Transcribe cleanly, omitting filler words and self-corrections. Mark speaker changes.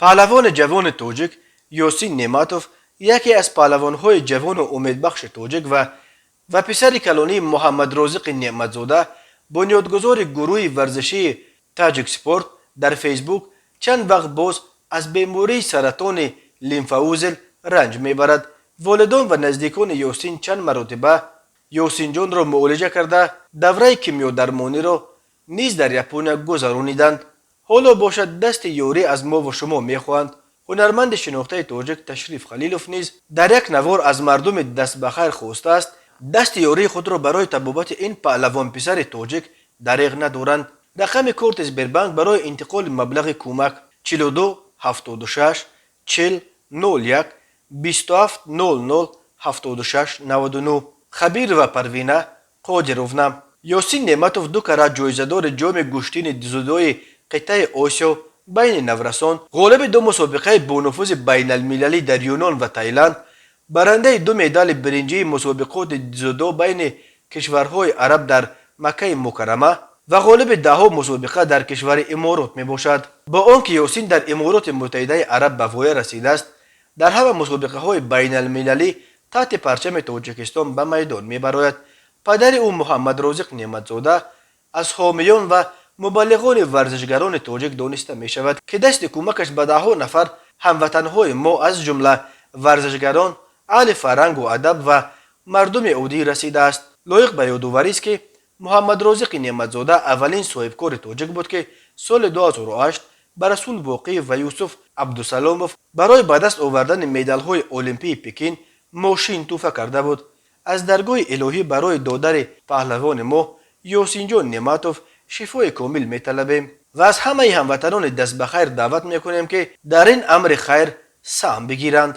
Speaker 1: Паҳлавони ҷавони тоҷик Ёсин Неъматов яке аз паҳлавонҳои ҷавону умедбахши тоҷик ва писари калонии Муҳаммадрозиқи Неъматзода, бунёдгузори гурӯҳи варзишии «Таҷик Спорт» дар Фейсбук, чанд вақт боз аз бемории саратони лимфоузел ранҷ мебарад. Волидон ва наздикони Ёсин чанд маротиба Ёсинҷонро муолиҷа карда, давраи кимиёдармониро низ дар Япония гузарониданд. Ҳоло бошад, дасти ёрӣ аз мову шумо мехоҳанд. Ҳунарманди шинохтаи тоҷик Ташриф Халилов низ дар як навор аз мардуми дастбахайр хостааст, дасти ёрии худро барои табобати ин паҳлавонписари тоҷик дареғ надоранд. Рақами корти Сбербанк барои интиқоли маблағи кӯмак: 42 76 40 01 27 00 76 99. Хабирова Парвина Қодировна. Ёсин Неъматов ду карат ҷоизадори ҷоми гӯштини дзюдои қитъаи Осиё байни наврасон, ғолиби ду мусобиқаи бонуфузи байналмилалӣ дар Юнон ва Таиланд, барандаи ду медали биринҷии мусобиқоти дзюдо байни кишварҳои араб дар Маккаи Мукаррама ва ғолиби даҳҳо мусобиқа дар кишвари Иморот мебошад. Бо он ки Ёсин дар Имороти Муттаҳидаи Араб ба воя расидааст, дар ҳама мусобиқаҳои байналмилалӣ таҳти парчами Тоҷикистон ба майдон мебарояд. Падари ӯ, Муҳаммадрозиқ Неъматзода, аз ҳомиён ва мубаллиғони варзишгарони тоҷик дониста мешавад, ки дасти кӯмакаш ба даҳҳо нафар ҳамватанҳои мо, аз ҷумла варзишгарон, аҳли фарҳангу адаб ва мардуми оддӣ расидааст. Лоиқ ба ёдоварист, ки Муҳаммадрозиқи Неъматзода аввалин соҳибкори тоҷик буд, ки соли 2008 ба Расул Боқиев ва Юсуф Абдусаломов барои ба даст овардани медалҳои Олимпии Пекин мошин тӯҳфа карда буд. Аз даргоҳи илоҳӣ барои додари паҳлавони мо Ёсинҷон Неъматов шифои комил металабем ва аз ҳамаи ҳамватанони дастбахайр даъват мекунем, ки дар ин амри хайр саҳм бигиранд.